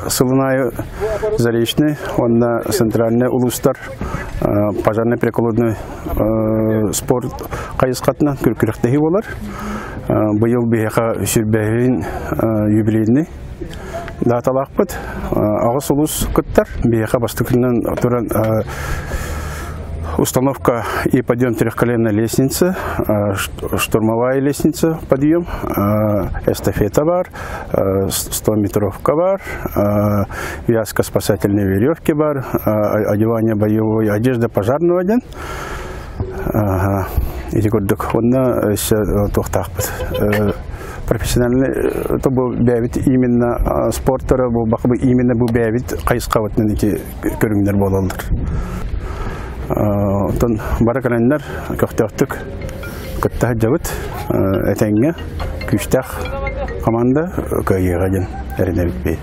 сылын аайы Заречный уонна Центральный улуустар пожарный прикладной спорт хайысхатынан күрэхтэһии буолар. Быйыл биһиэхэ сүрбэһин юбилейный дааталаахпыт. Аҕыс улуус кыттар. Биһиэхэ бастакынан туран установка и подъем трехколенной лестницы, штурмовая лестница подъем, эстафета бар, 100-метровка бар, вязка спасательной веревки бар, одевание боевой одежды пожарного диэн. Ити курдук. Онно өссө туохтаахпыт. Профессиональный то бу бэйэбит именно спорттара бу бакы именно бу бэйэбит хайысхабытынан ити көрүҥнэр буолаллар. Онтон бары кэлэннэр көхтөөхтүк кытта сылдьабыт. Этэҥҥэ күүстээх команда кыайыаҕа диэн эрэнэбит.